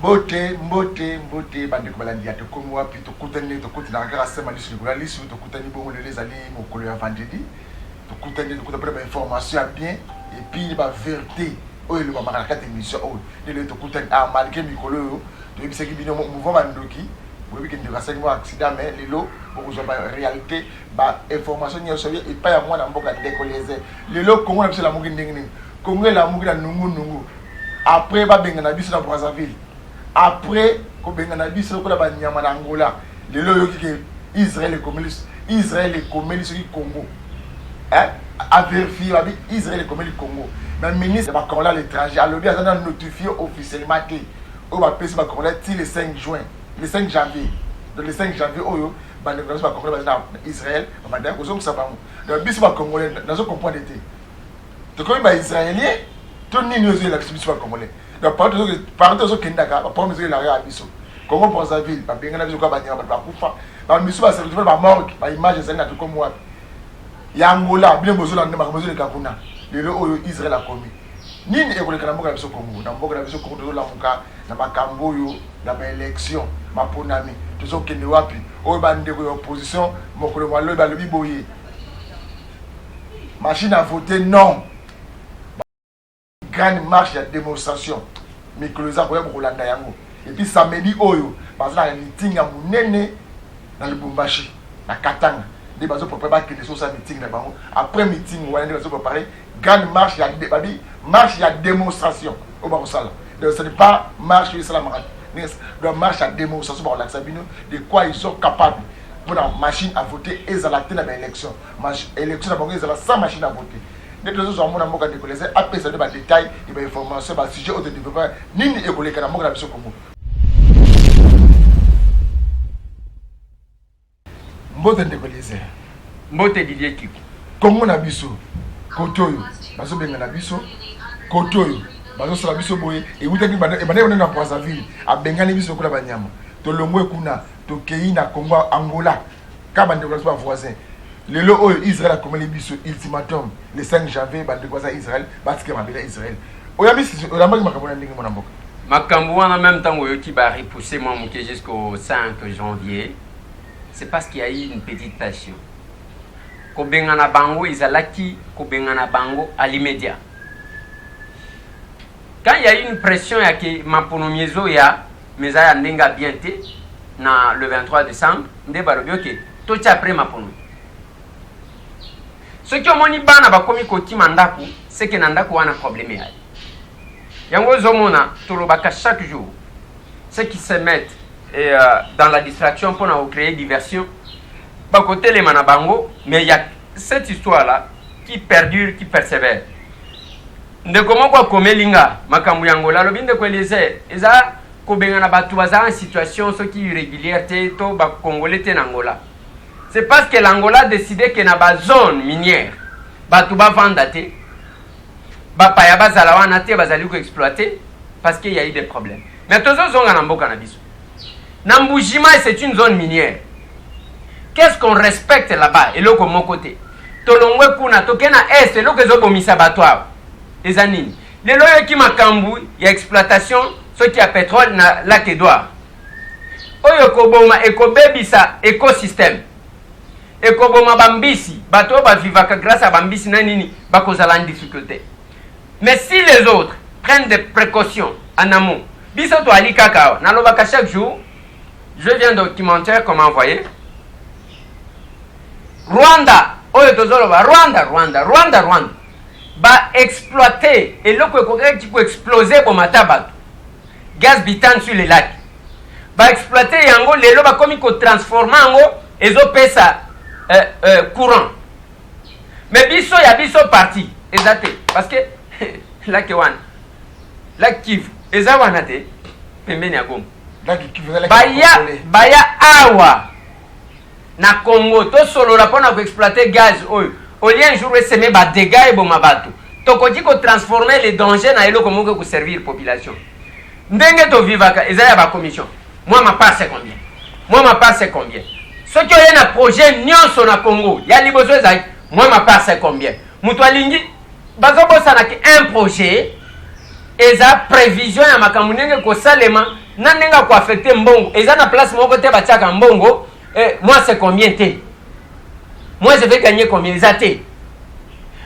Mbote, mbote, mbote bandeko balandi ya Tokomi Wapi. Tokutani ndenge tokutanaka kaka sema lisu likolo ya lisu. Tokutani bongo lelo ezali mokolo ya vendredi. Tokutani tokuta mpona bainformation ya bien et puis baverité oyo elobamaka na kati ya émission oyo. Nde lelo tokutani ah, malgré mikolo oyo toyebisaki bino mouvement bandoki, boyebi ke ndeko asalaki mwa accident, mais lelo bokozwa baréalité, bainformation nyonso epai ya mwana mboka ndeko Eliezer. Lelo Kongo na biso elamuki ndenge nini? Kongo elamuki na nungunungu après babengana biso na Brazzaville, après kobengana biso lokola banyama na Angola. Lelo oyoki ke Israel ekomeli, Israel ekomeli soki Congo, eh? Avérifié babi Israel ekomeli Congo. Mais ministre ya bacongolais à l'étranger alobi aza na notifié officiellement te oyo bapesi bacongolais ti le 5 juin, le 5 janvier. Donc le 5 janvier oyo bandeko na biso bacongolais baza na Israel babandaki kozongisa bango. Donc biso bacongolais nazo comprendre te, tokomi baisraélien to nini oyo ezoyela biso, biso bacongolais? Donc partout tozokendaka, baproblème ezoyelaka ya biso. Congo Brazzaville babengana biso kaka banyama, bato bakufa, bamisu baservice, bamorgue, baimage ezali na Tokomi Wapi ya Angola. Bino bozolanda makambo ezoleka kuna. Lelo oyo Israel akomi, nini ekoleka na mboka na biso Congo? Na mboka na biso Congo tozolamuka na makambo oyo na baélection maponami. Tozokende wapi? Oyo bandeko ya opposition mokolo maloyi balobi boye: machine à voter non, grande marche ya démonstration mikolo eza koya, bokolanda yango. Et puis samedi oyo baza na meeting ya monene na Lubumbashi, na Katanga, nde bazoprépare bakende sosala meeting na bango. Après meeting wana nde bazoprépare grande marche ya babi marche ya démonstration oyo bakosala. Donc ce n'est pas marche oyo esalamaka, donc marche ya démonstration, bakolakisa bino de quoi ils sont capables mpona machine à voter ezala te na baélection, élection na bango ezala sans machine à voter. Nde tozozwa mona mboka ndeko Eliezer apesa nde badetail ya bainformation, basujet oyo todéveloppe, nini ekoleka na mboka na biso Kongo. Mbote ndeko Eliezer. Mbote Didier Kiku. Kongo na biso, kote oyo bazobengana biso, kote oyo bazosala biso boye, ewutaki ebandaki na Brazzaville, abengani biso lokola banyama. Tolongwe kuna, tokei na Congo Angola, ka bandeko na biso bavoisin. Lelo oyo Israel akomeli biso ultimatum le 5 janvier, bandeko baza Israel batika mabele ya Israel. Oyambi, oyambaki makambo na ndenge, mwana mboka? Makambo wana, même ntango oyoki barepousser mwa moke jusqu'au 5 janvier, c'est parce qu'il y a eu une petite passion. Kobengana bango ezalaki kobengana bango à l'immédiat. Quand il y a eu une pression ya ke maponomi ezoya, mais eza ya ndenge ya bien te, na le 23 décembre nde balobi oke totia après maponomi. Soki omoni bana bakomi kokima ndako, seke na ndako wana problème eyali. Yango ozomona tolobaka chaque jour, ceux qui se mettent et, dans la distraction mpona kocréer diversion, bakotelema na bango. Mais il y a cette histoire là qui perdure, qui persévère. Ndeko moko akomeli nga makambo ya Angola, alobi: "Ndeko Eliezer, eza kobengana bato baza en situation soki irrégulière te to bacongolais te na Angola. C'est parce que l'Angola a décidé ke na bazone minière bato bavanda te, bapaya bazala wana te, bazali koexploiter, parce qu'il y a eu des problèmes." Mais tozozonga na mboka na biso, na Mbujimai, c'est une zone minière. Qu'est-ce qu'on respecte là-bas? Eloko moko te. Tolongwe kuna, toke na est. Eloko ezobomisa bato awa eza nini? Lelo oyoki makambo ya exploitation soki ya pétrole na lac Edouard, oyo ekoboma, ekobebisa écosystème, ekoboma bambisi. Bato oyo bavivaka grâce à bambisi na nini bakozala en difficulté. Mais si les autres prennent des précautions en amont, biso toali kaka awa. Nalobaka chaque jour, je viens documentaire comment envoyer Rwanda oyo tozoloba Rwanda, Rwanda, Rwanda, Rwanda, baexploite eloko ekokaki koexplose bomata bato, gaz butane sur le lac. Baexploite yango, lelo bakomi kotransforme yango, ezopesa courant. Mais biso ya biso parti eza te, parce que lac wana, lac Kivu, eza wana te pembeni ya Goma. Baya, baya awa na Congo, tosolola mpona koexploite gaz oyo. Au lieu un jour esemer badégâts, eboma bato, tokoki kotransforme le danger na eloko moko ekoservir population. Ndenge tovivaka eza ya bacommission: moi, ma part, c'est combien? Moi, ma part, c'est combien? Soki oye na projet nyonso na Congo, ya liboso ezali: moi, ma part, c'est combien? Moto alingi, bazobosanaki un projet. Eza prévision ya makambo ndenge kosalema na ndenge akoaffecte mbongo. Eza na place moko te batiaka mbongo, eh, moi c'est combien te, moi je vais gagner combien, eza te.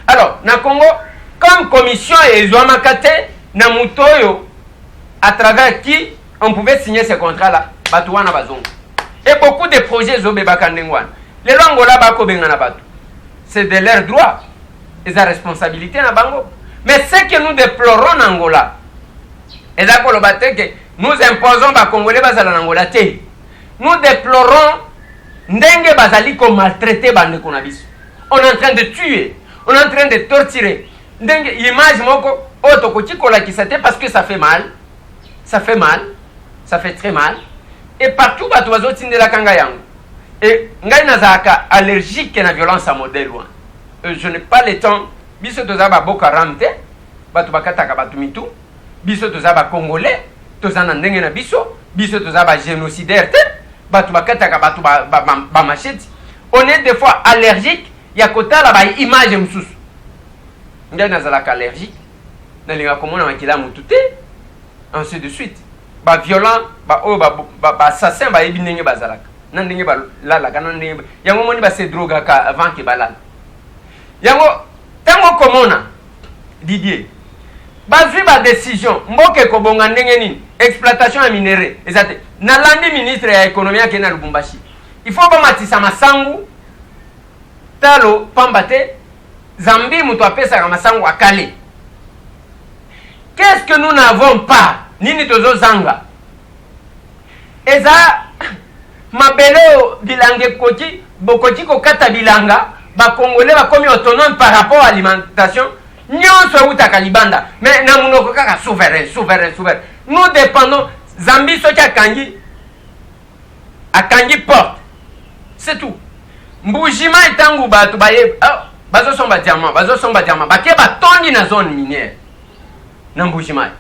Alors na Congo, comme commission ezwamaka te na moto oyo à travers qui on pouvait signer ce contrat là, bato wana bazonga. Et beaucoup de projets ezobebaka ndenge wana. Lelo Angola bakobengana bato, c'est de leur droit, eza responsabilité na bango. Mais ce que nous déplorons na Angola, eza koloba te ke nous imposons Bacongolais bazala na Angola te. Nous déplorons ndenge bazali komaltraite bandeko na biso. On est en train de tuer, on est en train de torturer. Ndenge image moko oyo tokoki kolakisa te, parce que ça fait mal, ça fait mal, ça fait très mal. Et partout bato bazotindelaka ngai yango. E ngai nazalaka allergique na violence ya modèle wana. Je n'ai pas le temps. Biso toza baboka ram te, bato bakataka bato mitu. Biso toza Bacongolais, toza na ndenge na biso. Biso toza bagénocidaire te, bato bakataka bato bamachete. On est des fois allergique ya kotala baimage mosusu. Ngai nazalaka allergique, nalingaka komona makila ya motu te, ainsi de suite. Baviolent, baoyo baassassin, bayebi ndenge bazalaka na ndenge balalaka na ndenge yango. Moni base drogaka avant ke balala yango. Ntango komona Didier, bazwi badécision, mboka ekobonga ndenge nini? Exploitation ya minerai eza te. Nalandi ministre ya économie akende na Lubumbashi, il faut bamatisa masangu talo, pamba te Zambi moto apesaka masangu akale. Qu'est-ce que nous n'avons pas? Nini tozozanga? Eza mabele oyo bilanga ekoki, bokoki kokata bilanga. Bakongolais bakomi autonome par rapport à alimentation. Nyonso eutaka libanda, mais na monoko kaka souverain, souverain, souverain. Nous dépendons. Zambi soki akangi, akangi porte, c'est tout. Mbujimai, ntango bato baye, oh, bazosomba diamant, bazosomba diamant, bake batondi na zone minière na Mbujimai.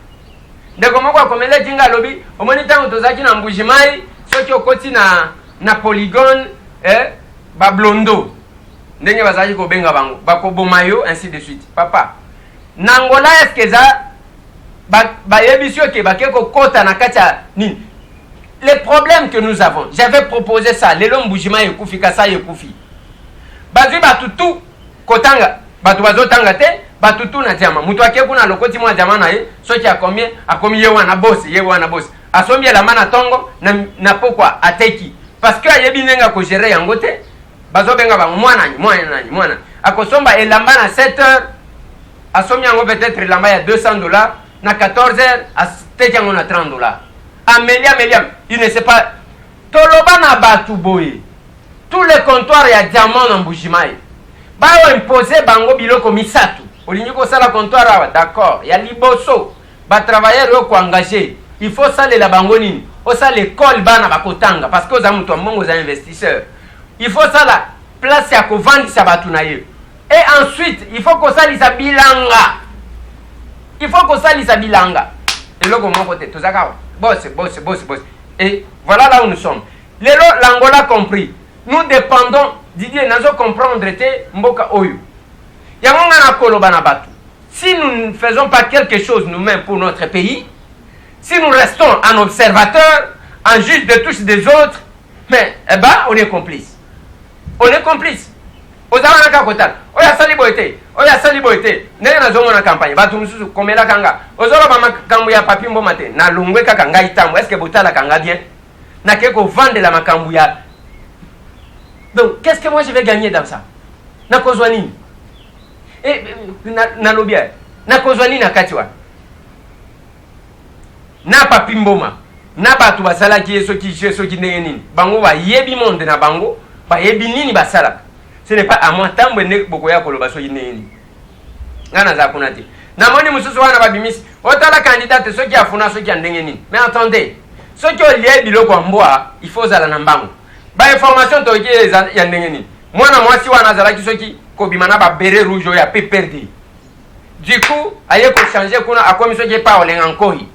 Ndeko moko akomelaki nga, alobi: "Omoni, ntango tozalaki na Mbujimai, soki okoti na polygone, eh, bablondo ndenge bazalaki kobenga bango, bakoboma yo, ainsi de suite." Papa, na Angola, eske eza bayebisi yo ke bake kokɔta na kati ya nini? Le problème que nous avons, j'avais proposé ça. Lelo Mbujimai ekufi, Kasai ekufi. Bazwi bato tu kotanga, bato bazotanga te, bato tu na diamant. Moto ake kuna, alokoti mwa diamant na ye, soki akomi, akomi ye wana bosi, ye wana bosi. Asombi elamba na ntongo, na pokwa ateki, parce que ayebi ndenge akogérer yango te. Bazobenga bango mwanani, mwanani, mwana. Akosomba elamba na 7 heures, asombi yango peut-être elamba ya 200 $, na 14 heures ateki yango na 30 $. Ameli, ameli, il ne sait pas. Toloba na bato boye: tous les comptoirs ya diamant na Mbujimai, baoimpose bango biloko misato. Olingi kosala comptoir awa, d'accord. Ya liboso, batravailleur oyo koengage, il faut osalela bango nini? Osala école, bana bakotanga, parce que oza moto ya mbongo, oza investisseur. Il faut osala place ya kovandisa bato na ye. Et ensuite il faut kosalisa bilanga, il faut kosalisa bilanga. Eloko moko te, toza kaka boss, boss, boss, boss. Et voilà là où nous sommes lelo. L'Angola compris, nous dépendons. Didier, nazo comprendre te mboka oyo. Yango nga na koloba na bato: si nous ne faisons pas quelque chose nous-mêmes pour notre pays, si nous restons en observateur, en juge de touche des autres, mais eh ben on est complice, on est complice. Oza wana kaka kotala oyo asali boye te, oyo asali boye te. Ndenge nazomona campagne, bato mosusu komelaka nga, ozoloba makambo ya Papi Mboma te. Nalongwe kaka ngai ntango est ce que botalaka nga bien? Nake kovandela makambo ya... Donc qu'est ce que moi je vais gagner dans ça? Nakozwa nini? Nalobi, nakozwa nini na kati wana na Papi Mboma na bato basalaki ye? Soki je, soki ndenge nini, bango bayebi monde na bango, bayebi nini basalaka. Ce n'est pas à moi ntambo nde bokoya koloba soki ndenge nini. Ngai nazala kuna te. Namoni mosusu wana babimisi, otala candidate soki afuna, soki ya ndenge nini. Mais attendez, soki olie biloko ya mbwa, il faut ozala na mbango. Bainformation toyoki eza ya ndenge nini? Mwana mwasi wana azalaki soki kobima na babérets rouges oyo ya PPRD. Du coup aye kochange kuna, akomi soki epa Olenga Nkoi,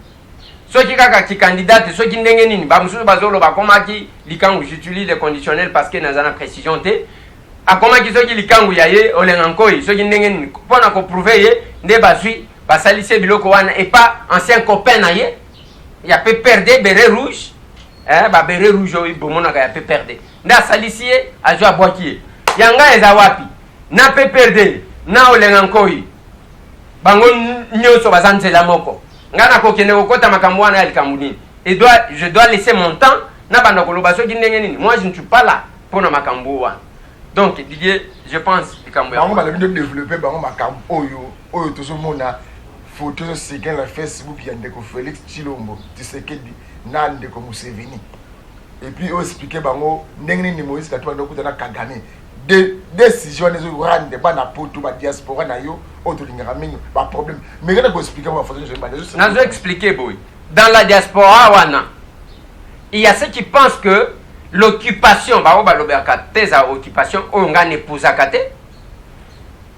soki kaka kicandidate, soki ndenge nini. Bamosusu bazoloba akomaki likangu. J'utilise le conditionnel parce que naza na précision te. Akomaki soki likangu ya ye Olenga Nkoi, soki ndenge nini, mpo na koprouver ye nde bazwi. Basalisi ye biloko wana epa ancien copain na ye ya PPRD, béret rouge, eh, ba béret rouge oyo bomonaka ya PPRD nde asalisi ye, azwi abwaki ye. Ya ngai eza wapi na PPRD na Olenga Nkoi? Bango nyonso baza nzela moko. Ngai nakokende kokɔta makambo wana ya likambo nini? Et doit, je dois laisser mon temps na banda koloba soki ndenge nini. Moi, je ne suis pas là mpona makambo wana. Donc Didier, je pense likambo ya bango balobi nde développer bango makambo oyo tozomona photo ezosika na Facebook ya ndeko Félix Tshilombo Tshisekedi na ndeko Museveni, et puis oyo expliquer bango ndenge nini Moïse Katumbi okuta na Kagame. De décision wana ezorendre bana poto, badiaspora na yo oyo tolingaka mingi, baproblème. Mais kena koexpliquer bango bafoto nyonso ebanda. Nazo expliquer boye: dans la diaspora wana, il y a ceux qui pensent que l'occupation, baoyo balobaka thèse ya occupation oyo ngai nepuzaka te,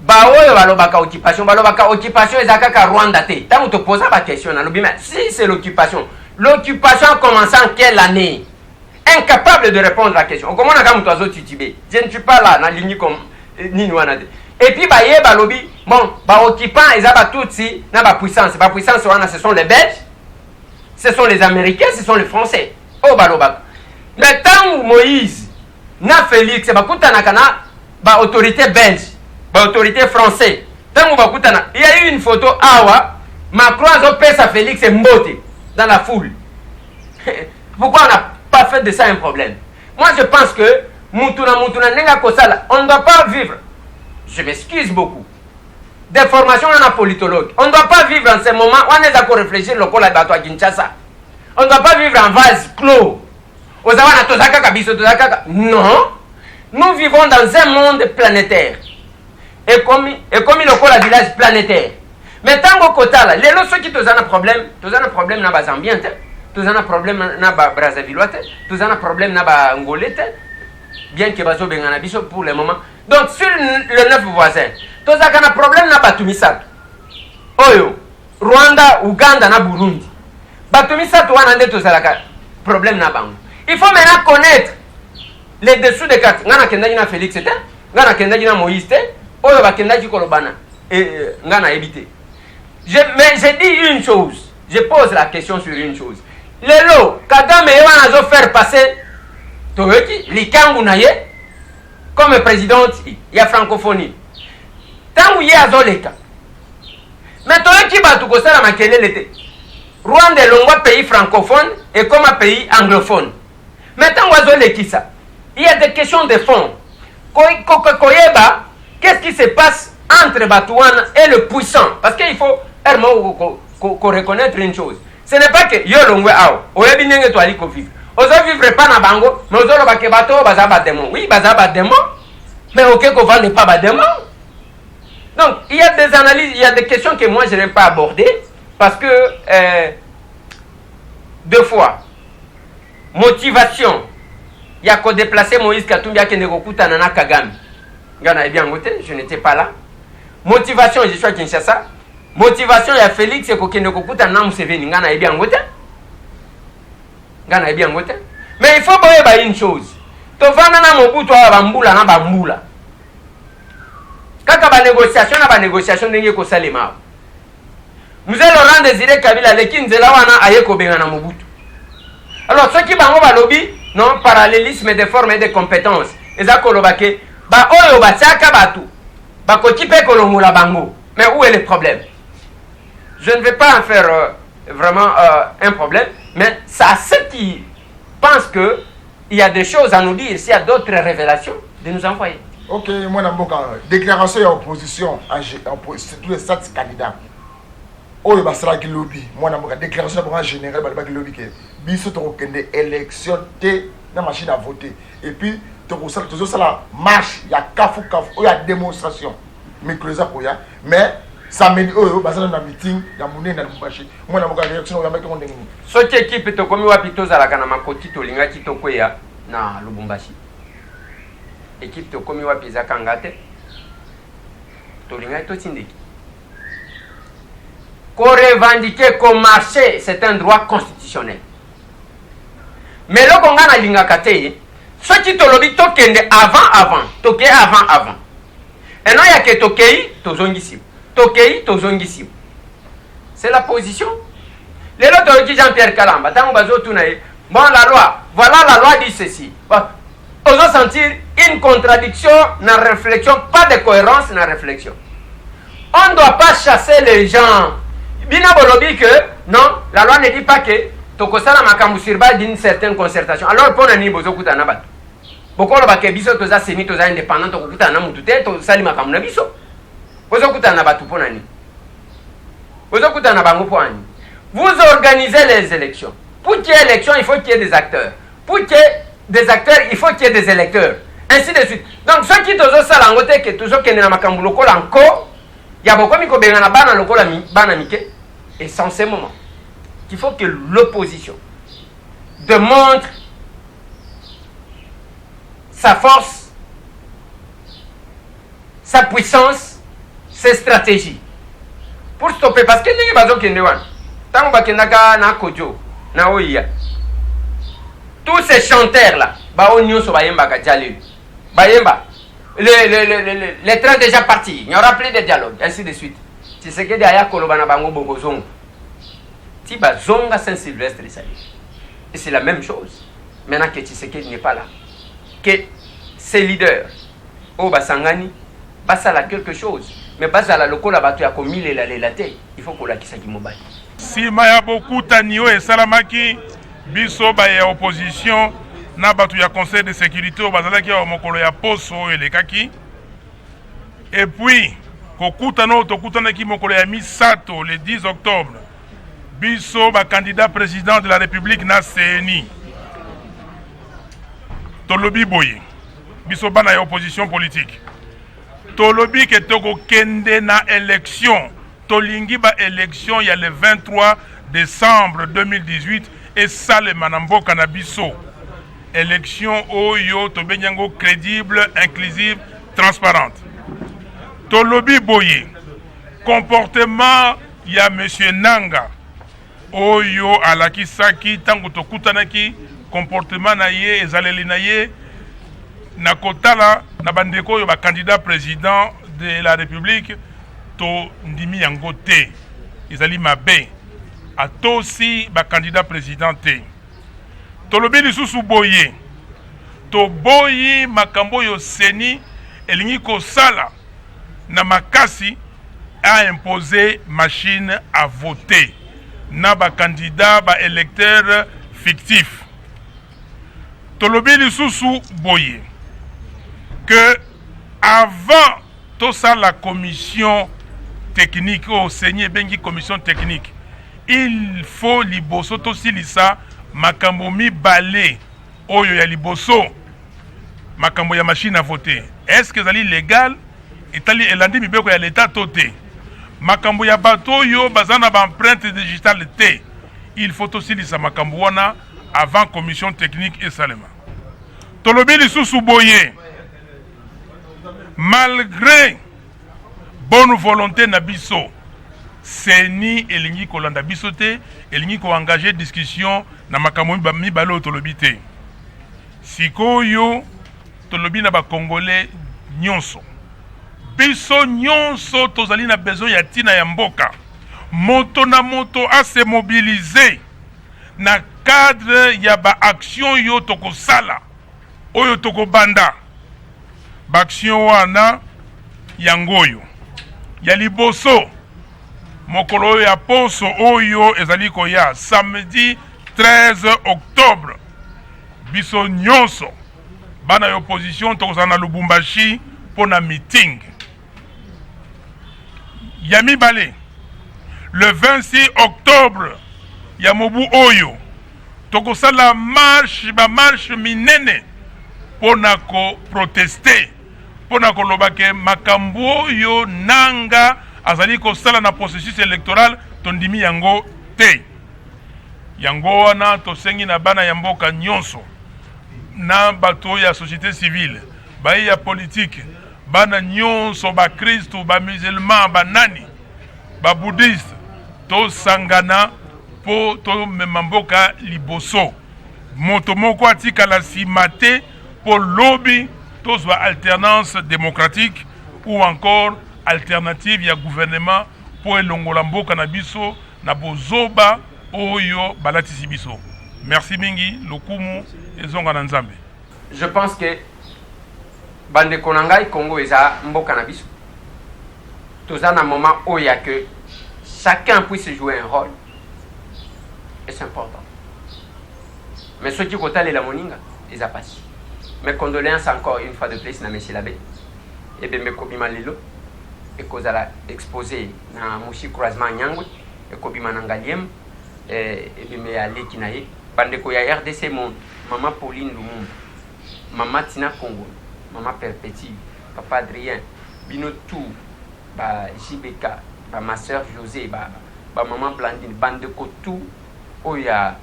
baoyo balobaka occupation, balobaka occupation eza kaka Rwanda te. Ntango topoza baquestion, nalobi: mais si c'est l'occupation, l'occupation a commencé en quelle année? Incapable de répondre à la question. Okomonaka moto azotituber. Je ne suis pas là, nalingi comme nini wana te. Et puis baye balobi, bon, baoccupant eza batutsi na bapuissance. Bapuissance wana, ce sont les Belges, ce sont les Américains, ce sont les Français oyo balobaka. Mais ntango Moïse na Félix bakutanaka na baautorité belge, baautorité français, ntango bakutana, il y a eu une photo awa, Macron azopesa Félix mbote dans la foule. Pourquoi on n'a pas fait de ça un problème? Moi, je pense que mutu na mutu na ndenge akosala. On ne doit pas vivre, je m'excuse beaucoup, des formations wana politologue, on ne doit pas vivre en ce moment wana eza koréfléchir lokola bato ya Kinshasa. On ne doit pas vivre en vase clos. Oza wana, toza kaka biso, toza kaka. Non, nous vivons dans un monde planétaire. Ekomi lokola village planétaire. Mais ntango kotala lelo, soki toza na problème, toza na problème na bazambien te, toza na problème na babrazzavillois te, toza na problème na baangolais te, bien que bazobengana biso pour le moment. Donc sur le neuf voisin, tozalaka na problème na bato misato oyo: Rwanda, Uganda na Burundi. Bato misato wana nde tozalaka problème na bango. Il faut maintenant connaître les dessous des cartes. Ngai nakendaki na Félix te, ngai nakendaki na Moïse te. Oyo bakendaki kolobana, ngai nayebi te. Mais je dis une chose, je pose la question sur une chose. Lelo Kagame ye wana azofaire passer, toyoki likangu na ye comme présidente ya francophonie. Ntango ye azoleka, mais toyoki bato kosala makelele te. Rwanda elongwa pays francophone, ekoma pays anglophone. Mais ntango azolekisa, il y a des questions de fond koyeba qu'est-ce qui se passe entre bato wana et le puissant, parce que il faut heure moko ko reconnaître une chose: ce n'est pas que yo longwe awa, oyebi ndenge toali kovivre, ozovivre pa na bango, mais ozoloba ke bato oyo baza badémon. Oui, baza badémon, mais oke kovanda epa badémon. Donc il y a des analyses, il y a des questions que moi je n'aime pas aborder, parce que deux fois motivation ya kodéplacer Moïse Katumbi akende kokutana na Kagame, ngai nayebi yango te, je n'étais pas là. Motivation, je suis à Kinshasa. Motivation ya Félix ekokende kokutana na Museveni, ngai nayebi yango te, ngai nayebi yango te. Mais il faut boyeba une chose: tovanda na Mobutu awa bambula na bambula, kaka banégociation na banégociation ndenge ekosalema awa. Mzee Laurent Désiré Kabila aleki nzela wana, aye kobengana Mobutu. Alors soki bango balobi non, parallélisme de forme et de compétence, eza koloba ke baoyo batiaka bato bakoki mpe kolongola bango. Mais où est le problème? Je ne vais pas en faire vraiment un problème, mais ça, ceux qui pensent que il y a des choses à nous dire, s'il y a d'autres révélations, de nous envoyer. Ok, mwana mboka, déclaration ya opposition, tous les sept candidats oyo basalaki lobi, mwana mboka, déclaration na bango en général, balobaki lobi ke biso tokokende élection te na machine à voter, et puis tozosala marche ya kafu kafu oyo ya démonstration mikolo eza koya. Mais samedi oyo baza na meeting ya monene na Lubumbashi. Mwana mboka, réaction oyambaki yango ndenge nini? Soki ekipe tokomi wapi, tozalaka na makoki, tolingaki tokweya na Lubumbashi. Ekipe tokomi wapi eza kanga te, tolingaki totindeki korevendiquer, komarcher, c'est un droit constitutionnel. Mais eloko ngai nalingaka te, soki tolobi tokende avant avant, tokei avant avant, eno yake tokei, tozongisi, tokei, tozongisi. C'est la position. Lelo toyoki Jean-Pierre Kalamba ntango bazotuna ye, bon, la loi, voilà, la loi dit ceci. Bon, ozo sentir une contradiction na réflexion, pas de cohérence na réflexion. On ne doit pas chasser les gens. Bino bolobi que non, la loi ne dit pas que tokosala makambo sur base d'une certaine concertation. Alors mpo na nini bozokutana na bato? Bokoloba ke biso toza semi, toza indépendant, tokokutana na mutu te, tosali makambo na biso. Bozokutana na bato mpo na nini? Bozokutana na bango mpo na nini? Vous organisez les élections. Pour qu'il y ait élection, il faut qu'il y ait des acteurs. Pour qu'il y ait des acteurs, il faut qu'il y ait des électeurs, ainsi de suite. Donc soki tozosala yango te, ke tozokende na makambo lokola nko ya bokomi kobengana bana lokola bana mike. Et sans ce moment qu'il faut que l'opposition démontre sa force, sa puissance, ses stratégies pour stopper, parce que ndenge bazokende wana, ntango bakendaka na Kojo na oya, tous ces chanteurs là bao nyonso bayembaka jalelu, bayemba le train déjà parti, il n'y aura plus de dialogue, ainsi de suite. Tshisekedi aya koloba na bango bokozonga ti bazonga. Saint Sylvestre esali, et c'est la même chose maintenant que Tshisekedi n'est pas là, que ces leaders oyo basangani basala quelque chose, mais bazala lokola bato ya komilelalela te. Il faut kolakisaki mobali. Nsima ya bokutani oyo esalamaki, biso baye ya opposition na bato ya Conseil de sécurité oyo bazalaki awa mokolo ya poso oyo elekaki, et puis kokutana oyo tokutanaki mokolo ya misato, le 10 octobre, biso bacandidat président de la République na CENI, tolobi boye: biso bana ya opposition politique tolobi ke tokokende na élection. Tolingi baélection ya le 23 décembre 2018 esalema na mboka na biso, élection oyo tobengi yango crédible, inclusive, transparente. Tolobi boye: comportement ya monsieur Nanga oyo alakisaki ntango tokutanaki, comportement na ye, ezaleli na ye na kotala na bandeko oyo bacandidat président de la République, tondimi yango te. Ezali mabe, atosi bacandidat président te. Tolobi lisusu boye: toboyi makambo oyo CENI elingi kosala na makasi, aimposer machine à voter na bacandidat, baélecteur fictif. Tolobi lisusu boye que avant tosala commission technique oyo CENI ebengi commission technique, il faut liboso tosilisa makambo mibale oyo. Ya liboso, makambo ya machine à voter: est ce que ezali légal, etali elandi mibeko ya leta to te? Makambo ya bato oyo baza na baempreinte digitale te, il faut tosilisa makambo wana avant commission technique esalema. Tolobi lisusu boye: malgré bonne volonté na biso, CENI elingi kolanda biso te, elingi koengage discussion na makambo mibale oyo tolobi te. Sikoyo tolobi na bakongolais nyonso, biso nyonso tozali na besoin ya ntina ya mboka. Moto na moto ase mobiliser na cadre ya baaction oyo tokosala, oyo tokobanda. Baaction wana yango oyo: ya liboso, mokolo oyo ya poso oyo ezali koya, samedi 13 octobre, biso nyonso bana ya opposition tokozala na Lubumbashi mpo na meeting. Ya mibale, le 26 octobre ya mobu oyo, tokosala marche, bamarche minene mpo na koprotester, mpo na koloba ke makambo oyo Nanga azali kosala na processus électoral, tondimi yango te. Yango wana tosengi na bana ya mboka nyonso, na bato oyo ya société civile, baye ya politike, bana nyonso, bakristu, bamusulman, banani, babouddhiste, tosangana mpo tomema mboka liboso. Moto moko atikala nsima te, mpo lobi tozwa alternance démocratique ou encore alternative ya gouvernement mpo elongola mboka na biso. na bozoba oyo balatisi biso. Merci mingi, lokumu ezonga na Nzambe. Je pense que bandeko na ngai, Congo eza mboka na biso. Toza na moment oyo ya que chacun puisse jouer un rôle et c'est important. Mais soki kotalela moninga eza pasi. Mes condoléances encore une fois de plus na monsieur l'abbé. Ebembe kobima lelo ekozala exposé na Mushi croisement Nyangwe, ekobima na Ngaliema, ebembe ya leki na ye. Bandeko ya RDC Monde, mama Pauline Lumumba, mama Tina Kongolo, mama Perpétue, papa Adrien, bino tout ba JBK, ba ma sœur José, ba maman Blandine, bandeko tout oyo ya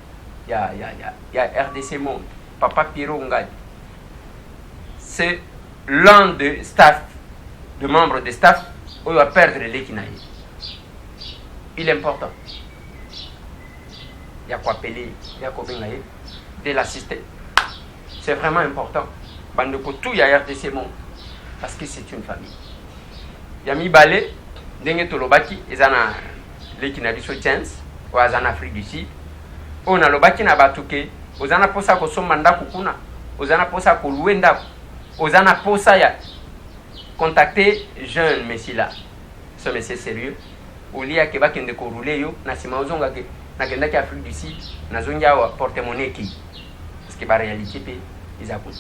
RDC Monde, papa Pierrot Ngadi. C'est l'un de staff, de membres de staff oyo a perdre leki na ye. Il est important ya koappeler, ya kobenga ye, de l'assister. C'est vraiment important. Bandeko tout ya RDC Monde, parce que c'est une famille. Ya mibale, ndenge tolobaki, eza na leki na biso James, oyo aza na Afrique du Sud. Oyo nalobaki na bato ke oza na posa kosomba ndako kuna, oza na posa kolouer ndako, oza na posa ya contacter jeune monsieur là. Ce monsieur sérieux. Olia ke bakende korouler yo na nsima ozonga ke nakendaki Afrique du Sud, nazongi awa porte-monnaie ekei. Parce que ba réalité pe eza kuna.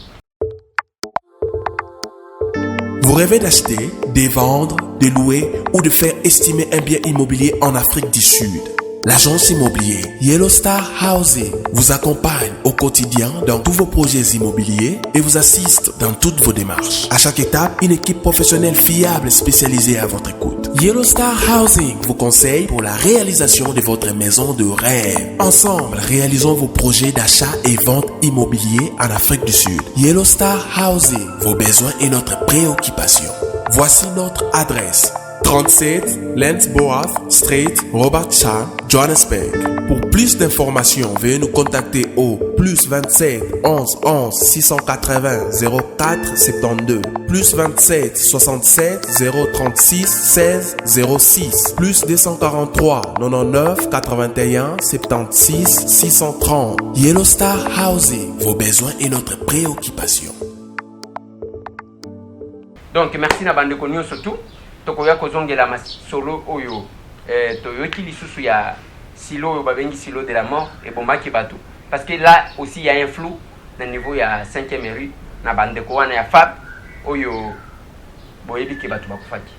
Vous rêvez d'acheter, de vendre, de louer ou de faire estimer un bien immobilier en Afrique du Sud? L'agence immobilière Yellow Star Housing vous accompagne au quotidien dans tous vos projets immobiliers et vous assiste dans toutes vos démarches. À chaque étape, une équipe professionnelle fiable spécialisée à votre écoute. Yellow Star Housing vous conseille pour la réalisation de votre maison de rêve. Ensemble, réalisons vos projets d'achat et vente immobilier en Afrique du Sud. Yellow Star Housing, vos besoins et notre préoccupation. Voici notre adresse. 37 Lansborough Street, Robertson, Johannesburg. Pour plus d'informations, veuillez nous contacter au plus 27 11 11 680 04 72, plus 27 67 036 16 06, plus 243 99 81 76 630. Yellow Star Housing, vos besoins et notre préoccupation. Donc merci na bandeko nyonso tout. Tokoya kozongela masolo oyo, toyoki lisusu ya silo oyo babengi silo de la mort ebomaki bato, parce que là aussi il y a un flou na niveau ya 5e rue na bandeko wana ya FAB oyo boyebi ke bato bakufaki.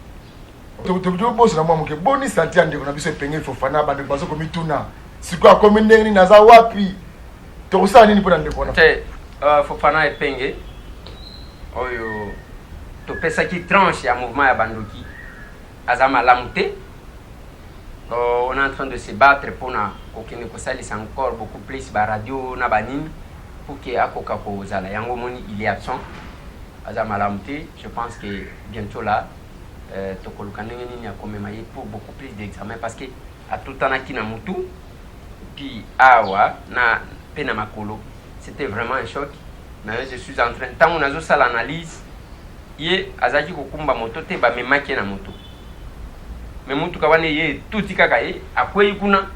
Tobosana mwa moke, boni santé ya ndeko na biso Epenge Fofana? Bandeko bazokomituna sikoyo akomi ndenge nini, aza wapi, tokosala nini mpona ndeko wana? Te, Fofana Epenge oyo topesaki tranche ya mouvement ya bandoki aza malamu te. On est en train de se battre mpona kokende kosalisa encore beaucoup plus baradio na banini pour ke akoka kozala. Yango omoni il est absent, aza malamu te. Je pense que bientôt là, tokoluka ndenge nini akomema ye pour beaucoup plus d'examen, parce que atutanaki na mutu puis awa na mpe na makolo. C'était vraiment un choc, mais je suis en train, ntango nazosala analyse, ye azalaki kokumba moto te, bamemaki ye na moto, me motuka wana ye etuti kaka ye, akwei kuna,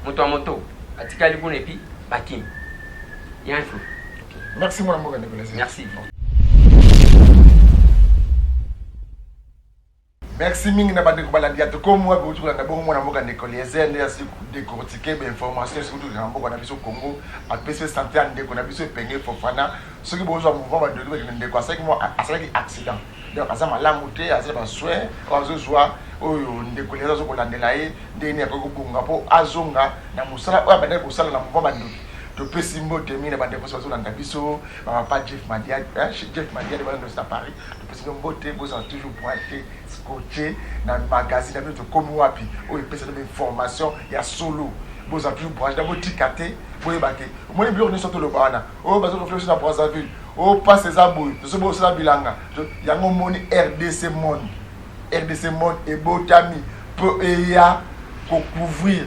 moto ya moto atikali kuna et puis bakimi ya un flou. Merci mwana mboka ndeko Eliezer. Merci. Merci mingi na bandeko balandi ya Tokomi Wapi. Outi kolanda bongo mwana mboka ndeko Eliezer nde asi décortiquer bainformation surtout na mboka na biso Congo. Apesi santé ya ndeko na biso Epenge Fofana. Soki bozwa mouvement bandoki bakende, ndeko asalaki mwa asalaki accident, donc aza malamu te, aza na basoin oyo azozwa, oyo ndeko Eliezer azokolandela ye ndenge nini akoki kobonga mpo azonga na mosala oyo abandaki kosala na mouvement bandoki. Topesi mbote mingi na bandeko nyonso bazolanda biso, bapapa Jeff Madiad, Jeff Madiad bana nyonso na Paris, topesi bino mbote. Bozala toujours pointe scotché na magazine na bino Tokomi Wapi oyo epesa bino information ya solo. Bozala toujours branché na, botika te. Boyeba te, omoni biloko nyonso toloba wana oyo bazokonfle biso na Brazzaville, oyo passe eza boye, tozobosala bilanga yango. Omoni RDC Monde, RDC Monde ebotami mpo eya kocouvrir,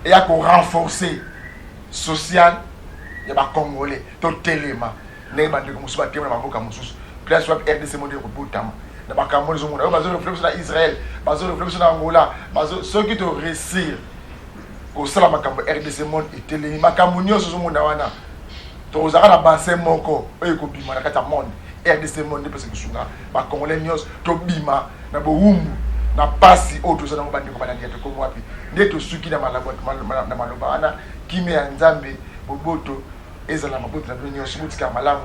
eya korenforcer social ya bacongolais. Totelema ndenge bandeko mosusu batelema na bamboka mosusu. Place wapi RDC Monde ekobotama. Na makambo oyo ezomona oyo bazo refouler biso na Israël, bazo refouler biso na Angola, bazo soki to réussir kosala makambo RDC monde etelemi, makambo nyonso ozomona wana, tozalaka na bassin moko oyo ekobima na kati ya monde. RDC monde nde mpesa kosunga bacongolais nyonso tobima na bowumbu, na pasi oyo toza nango. Bandeko balandi ya Tokomi Wapi, nde tosuki na maloba wana. Kimia ya Nzambe, boboto ezala maboto na bino nyonso. Botikala malamu.